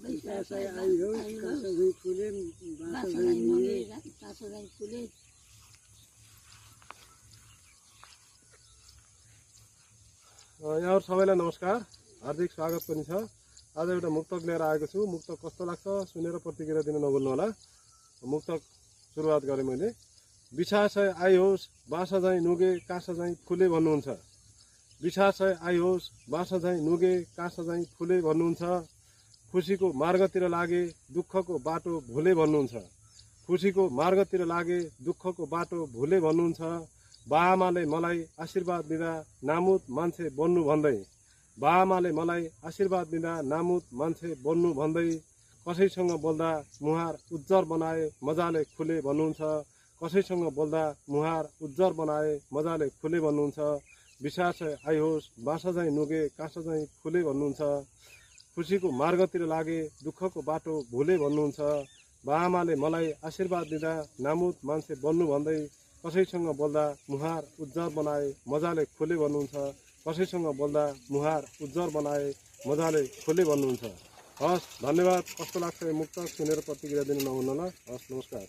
विश्वासै आयो कासै फुले बासै मुले कासै फुले। यहाँहरु सबैलाई नमस्कार, हार्दिक स्वागत पनि छ। आज एउटा मुक्तक लिएर आएको छु। मुक्तक कस्तो लाग्छ सुनेर प्रतिक्रिया दिन नभुल्नु होला। मुक्तक सुरुवात गरेँ मैले। बिछासय आइहोस् बासा झैं नुगे कासा झैं फुले भन्नुहुन्छ। बिछासय आइहोस् बासा झैं नुगे कासा झैं फुले भन्नुहुन्छ। खुसीको मार्गतिर लागे दुःखको बाटो भुले भन्नुहुन्छ। खुसीको मार्गतिर लागे दुःखको बाटो भुले भन्नुहुन्छ। बाआमाले मलाई आशीर्वाद दिँदा नामुद मान्छे बन्नु भन्दै। बाआमाले मलाई आशीर्वाद दिँदा नामुद मान्छे बन्नु भन्दै। कसैसँग बोल्दा मुहार उज्जर बनाए मजाले खुले भन्नुहुन्छ। कसैसँग बोल्दा मुहार उज्जर बनाए मजाले खुले भन्नुहुन्छ। विश्वासै आइहोस् बासा झैं नुगे कासा झैं फुले भन्नुहुन्छ। खुसीको मार्गतिर लागे दुःखको बाटो भुले भन्नुहुन्छ। बाआमाले मलाई आशीर्वाद दिँदा नामुद मान्छे बन्नु भन्दै। कसैसँग बोल्दा मुहार उज्जर बनाए मजाले खुले भन्नुहुन्छ। कसैसँग बोल्दा मुहार उज्जर बनाए मजाले खुले भन्नुहुन्छ। हस्, धन्यवाद। कस्तो लाग्छ यो मुक्तक सुनेर प्रतिक्रिया दिन नहुनुहोला। हस्, नमस्कार।